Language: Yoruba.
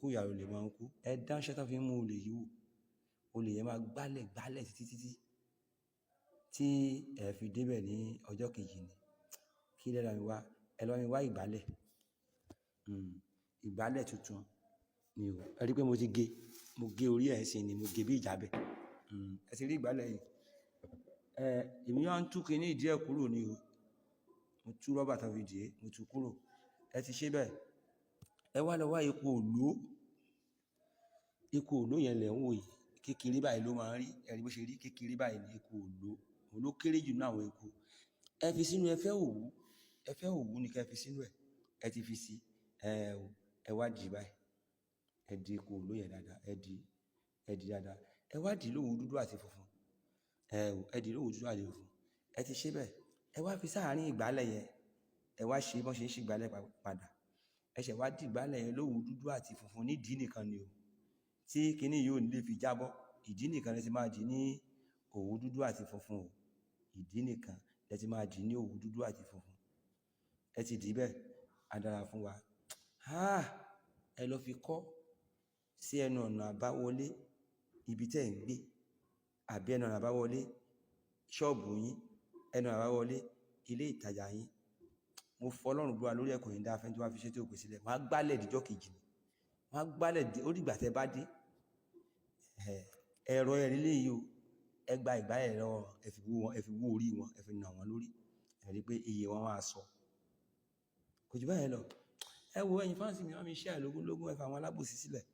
Ikú ìyà olè máa ń kú. Ẹ dánṣẹ́ tán fi ń mú olè yìí wò. Olè yẹn máa gbálẹ̀ gbálẹ̀ títí títí tí ẹ fi débẹ̀ ní ọjọ́ kejì ni. Kí lẹ bá mi wá? Ẹ lọ bá mi wá ìgbálẹ̀. Ìgbálẹ̀ tuntun ni o. Ẹ rí pé mo ti gé, mo gé orí ẹ̀ sí ni, mo gé bí ìjábẹ̀. Ẹ ti rí ìgbálẹ̀ yìí. Èmi wá ń tú kiní ìdí ẹ̀ kúrò ni o. Mo tú rọ́bà tán fi dè é, mo tú kúrò. Ẹ ti ṣe bẹ́ẹ̀. Ẹ wá lọ wá eku òló. Eku òló yẹn lẹ̀ ń wò yìí. Kékeré báyìí ló máa ń rí. Ẹ rí bó ṣe rí, kékeré báyìí ni eku òló. Òun ló kéré jù nínú àwọn eku. Ẹ fi sínú ẹfẹ́ òwú. Ẹfẹ́ òwú ni kí ẹ fi sínú ẹ̀. Ẹ ti fi sí. Ẹ wá dì báyìí. Ẹ di eku òló yẹn dáadáa. Ẹ dì, ẹ dì dáadáa. Ẹ wá dì lówú dúdú àti funfun. Ẹ dì lówú dúdú àti funfun. Ẹ ti ṣe bẹ́ẹ̀. Ẹ wá fi sáàárín ìgbálẹ̀ yẹn. Ẹ wá ṣe bọ́n ṣe ń ṣe ìgbálẹ̀ padà. Ẹ ṣẹ̀ wá dì ìgbálẹ̀ yẹn lówú dúdú àti funfun nídìí nìkan ni o. Tí kiní yìí ò ní lè fi jábọ́. Ìdí nìkan lẹ ti máa dì ní òwú dúdú àti funfun o. Ìdí nìkan lẹ ti máa dì ní òwú dúdú àti funfun. Ẹ ti dì bẹ́ẹ̀. Á dára fún wa. Ẹ lọ fi kọ́ sí ẹnu ọ̀nà àbáwọlé ibi tí ẹ̀ ń gbé, àbí ẹnu ọ̀nà àbáwọlé ṣọ́ọ̀bù yín, ẹnu ọ̀nà àbáwọlé ilé ìtajà yín. Mo fọlọ́run búra lórí ẹ̀kọ́ yìí dá fẹ́ tó bá fi ṣe tí ó pèsè sílẹ̀. Wọ́n á gbálẹ̀ díjọ́ kejì ni. Wọ́n á gbálẹ̀ dé, ó dìgbà tẹ́ bá dé. Ẹ̀rọ ẹ̀rí léyìí o. Ẹ gba ìgbálẹ̀ lọ́wọ́ wọn, ẹ fi wó wọn, ẹ fi wó orí wọn, ẹ fi nà wọ́n lórí. Ẹ rí pé iye wọn máa sọ. Kò jù báyẹn lọ. Ẹ wo ẹ̀yin fans mi, wọ́n mi share lógún lógún, ẹ fa àwọn alábòsí sílẹ̀.